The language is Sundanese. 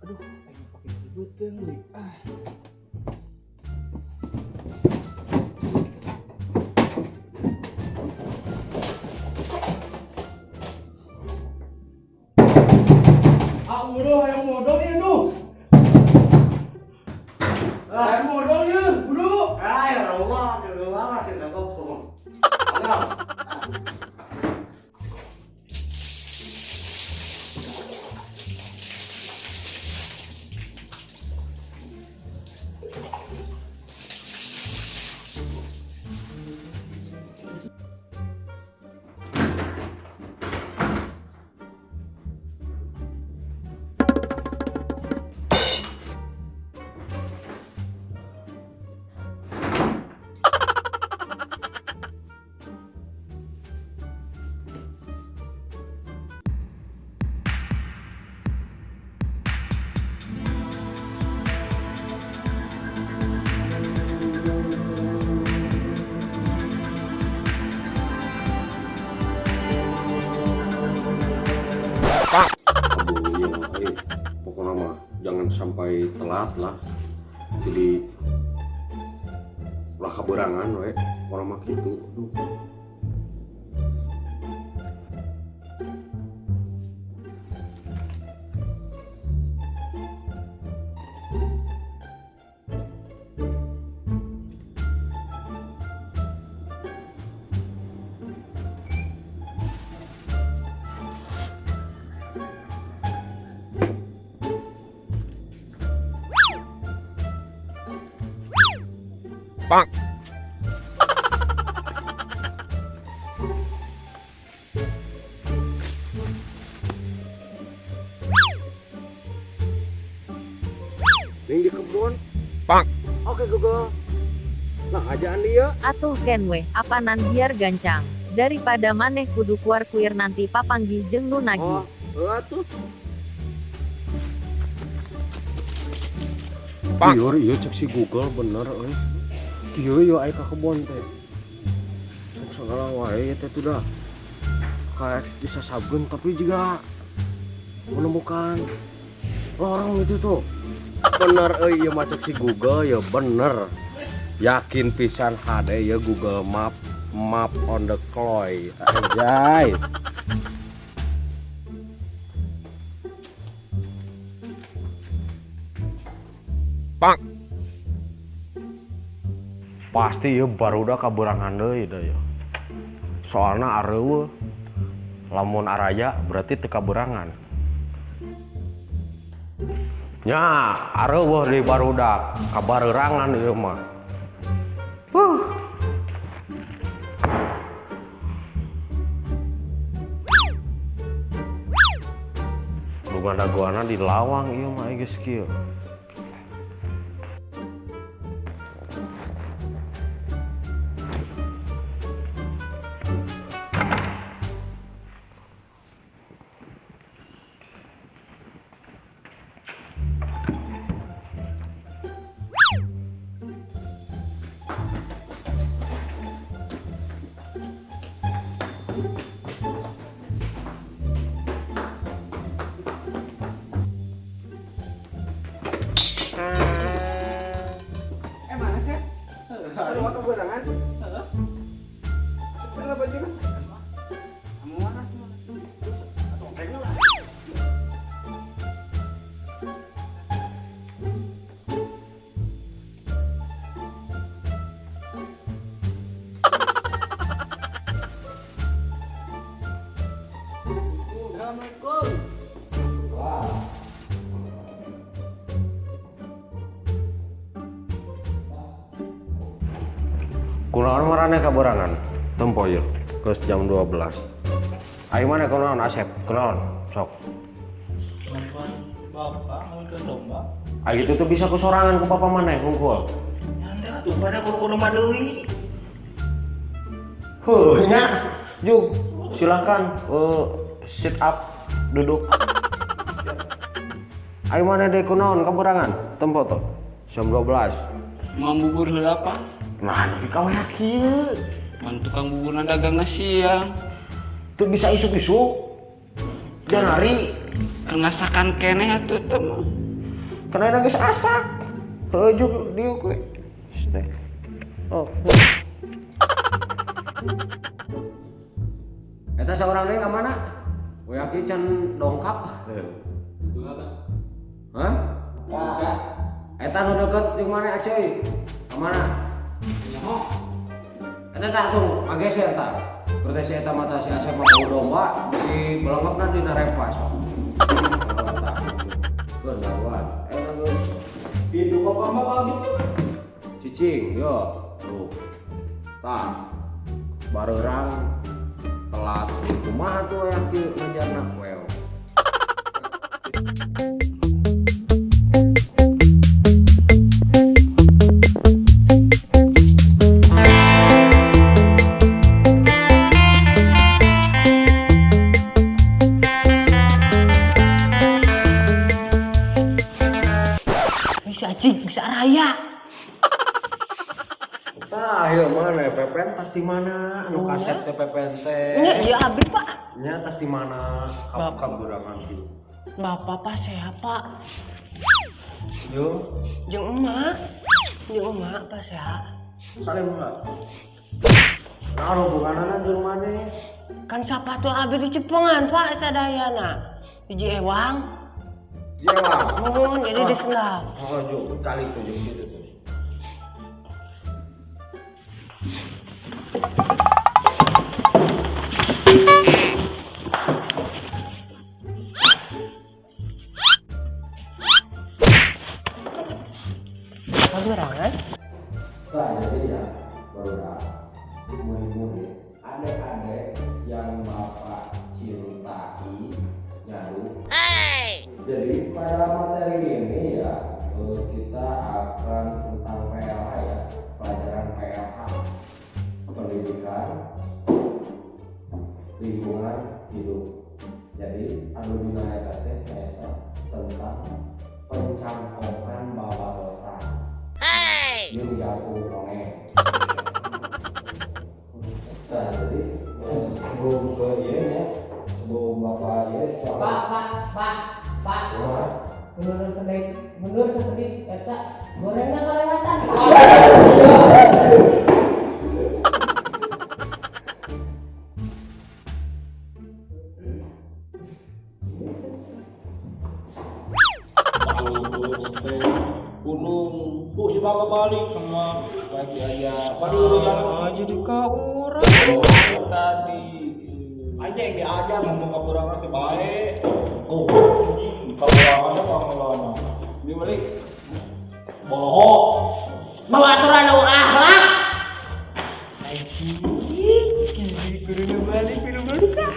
Aduh, aing pake jadi beuteung deui. Ah. Ah, bodoh, hayang modal ieu duh. Hayang modal ieu, bodoh. Ah, ya Allah, ya masih nggak. Aduh, iya, eh, pokoknya mah jangan sampai telat lah. Jadi ulah kaberangan we, pokoknya mah gitu. Aduh. Ning di kebun. Pak. Oke Google. Nah, ajaan dia. Atuh ken weh, apanan biar gancang. Daripada maneh kudu kuar-kuir nanti papanggih jeung nu Oh, nagih. heuh atuh. Pak. Ieu ieu cek si Google bener euy. Kieu ieu aya ka kebon teh. Cek segala wae teh tuh dah. Kayak disasabkeun tapi juga menemukan lorong itu tuh. Bener euy ieu mah cek si Google ya bener. Yakin pisan hade ya Google Map map on the cloy. Anjay. Pasti ya barudak kaberangan deui da ya. Soalna areueuh lamun araya berarti teu kaberangan. Nya areueuh deui barudak kabareurangan ieu mah. Huh. Nu ngadagoanna di lawang ieu mah geus kieu. Eh, mana sih? Sarua kaberangan. Heeh. Asupkeun lah bajuna. Kamu mana? Atuh kayaknya lah. Assalamualaikum. Kunaon marane kaberangan? Tempo ieu, geus jam 12. Ayo mana kunaon Asep? Kunaon? Sok. Bantuan bapak ngawinkeun domba. Ayo gitu tuh bisa ku sorangan ku papa maneh hungkul. Nyanda atuh pada kudu-kudu mah deui. Heuh nya. Jug, silahkan sit up, duduk. Ayo mana deh kunaon kaburangan? Tempo tuh. Jam 12. Mau bubur heula, Pak. Nah, tapi kau ya kieu. Pan tukang buburna dagangna siang. Tuh bisa isuk-isuk. Jangan hari. Keur ngasakan keneh atuh teh mah. Karena geus asak. Heuh jug diuk we. Oh. Eta saurang deui ka mana? Wayaki can dongkap. Hah? Eta nu deket jeung mana Acoy? Ka mana? Eta tah tuh ngageser tah. Berarti si eta mata si Asep mah bau domba, si belengepna dina rempa sok. Keun lawan. Eta geus Hidup bapak mah pamit. cicing yo. Tuh. Tah. Bareurang telat kumaha tuh aya kieu ngajarna well. Bisa cik, bisa raya. Tah, ayo mana pepen tas di mana? Anu kaset teh pepen teh. Nya iya abi Pak. Nya tas di mana? Kaburangan kieu. Bapak Pak sehat Pak. Yo, Jeung emak. Jeung emak Pak sehat. salim heula. Nah, hubunganana jeung maneh? Kan sapatu abi di Cepengan Pak sadayana. Hiji ewang. Jewang. Nuhun jadi di sendal. Oh, jo, calik tuh jeung situ tuh. Kaburangan? Nah, jadi ya, barudak murid-murid, adik-adik yang bapak cintai nyadu. Jadi pada materi ini ya, kita akan tentang PLH ya, pelajaran PLH, pendidikan lingkungan hidup. Jadi anu dina eta teh nyaeta tentang pencangkokan babadotan. Jeung jangkung koneng. Nah, jadi sebelum ke ieu nya, sebelum bapak ieu soal Pak, Pak, Pak, Pak. Kumaha? Mundur kedai, mundur sekedik eta gorengna kalewatan. Gunung, bu si bapak balik sama lagi aja. Waduh, Ah, jadi kau urang. Tadi aja yang diajar ngomong kaburangan teh bae. Oh, di kaburangan apa ngelana? Ini balik. Bohong. Bawa aturan nu akhlak. Kudu balik, kudu balik ah.